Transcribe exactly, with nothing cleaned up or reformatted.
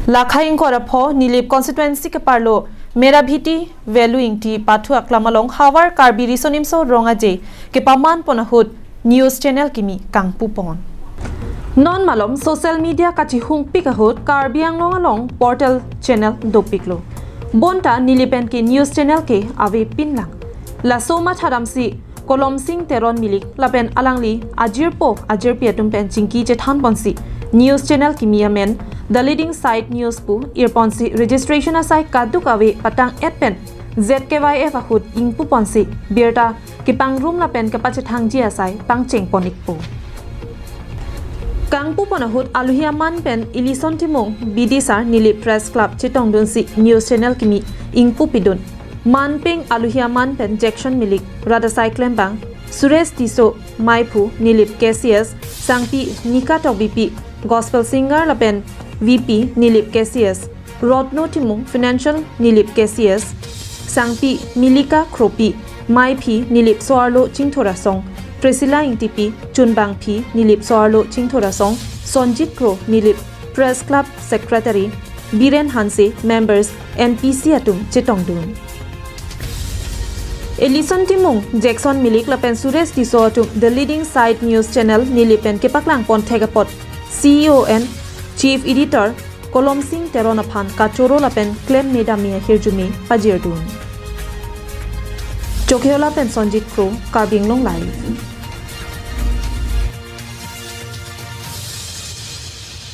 Lakhai ingkoi ra pho Nilip constituency keparlo Merabhiti Velu Ingti pathu aklam along havar Karbi Riso Nimso Rong Aje kepaman pon ahut news channel kimi kangpu pon. Non malom social media kachihungpik ahut Karbi Anglong along portal channel dopiklo. Bonta Nilip pen ke news channel ke avepinlang. Laso matha damsi Kolom Sing Teron Milik lapen alangli ajirpo ajirpi atum pen chingki chethan ponsi news channel kimi amen The Leading Site News pu irponsi registration asai kaduk ave patang et pen Z K Y F ahut ingpu ponsi birta kepangrum lapen kepachethangji asai pangcheng pon-ikpo. Kangpu pon ahut aluhi aman pen Elison Timung, B D sir, Nilip Press Club chetongdunsi news channel kimi ingpu pidun. Manpeng aluhi aman pen Jackson Milik, rat asai klembang, Suresh Tisso, Maiphu, Nilip K C S, Sangpi Nika Tokbipi, Gospel Singer lapen V P, Nilip K C S, Rotno Timung, Financial, Nilip K C S, Sangpi Milika Kropi, Maiphi, Nilip So-arlo Chingthur Asong, Priscilla Ingtipi, Chunbangphi, Nilip So-arlo Chingthur Asong, Sonjit Kro, Nilip Press Club Secretary, Biren Hanse, members, N P C atum chetongdun. Elison Timung, Jackson Milik lapen Suresh Tisso atum The Leading Site News Channel Nilip pen kepaklang pon thek apot C E O and Chief Editor Kolom Sing Teron aphan kachoro lapen klem me dam me ahirjume pajirdun. Chokheola pen Sonjit Kro, Karbi Anglong Live.